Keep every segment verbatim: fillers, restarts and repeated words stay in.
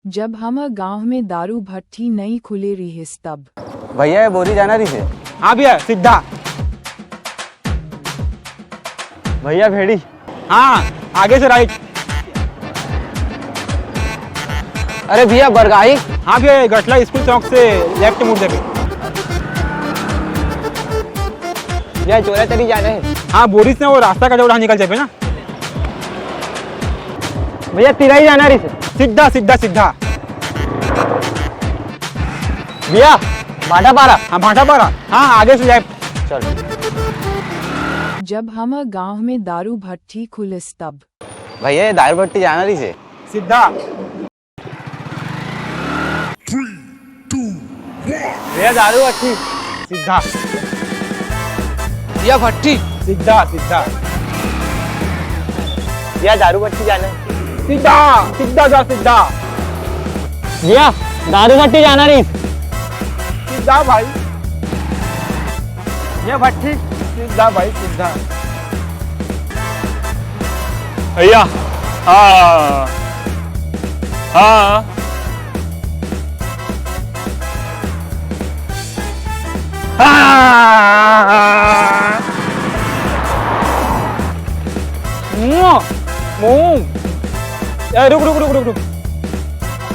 जब हमर गांव में दारू भट्टी नई खुले रिहिस तब। भैया, ये बोरी जाना रहिसे। हाँ भैया, सीधा। भैया, भेड़ी। हाँ, आगे से राइट। अरे भैया, बरगाही। हाँ भैया, ये गठला स्कूल चौक से लेफ्ट मुड़ देबे। भैया, चोरा तरी जाना हे। हाँ, बोरिस ने वो रास्ता का जवड़ा निकल जाबे ना। भैया, तिराही जाना रहिसे। सीधा, सीधा, सीधा। भैया, भाटापारा। हाँ, भाटापारा। हाँ, आगे से जाए। चल। जब हमर गांव में दारू भट्टी खुलिस तब। भैया, ये दारू भट्टी जाना रहिसे। सीधा। भैया, दारू भट्टी। सीधा। भैया, भट्टी। सीधा, सीधा। भैया, दारू भट्टी जाना हे। सीधा, सीधा जा, सीधा। भैया, दारू भट्टी जाना रहिस। सीधा भाई। भैया, भट्टी। सीधा भाई, सीधा। भैया, हाँ। हाँ। हाँ। मुंह, मुंह। ए, रुक, रुक, रुक, रुक, रुक।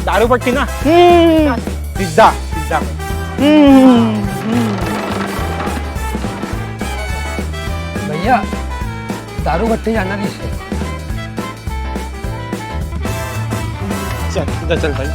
दारू भट्टी ना। हम्म। सीधा, सीधा। हम्म। भैया, दारू भट्टी जाना रहिसे। चल, सीधा चल भाई।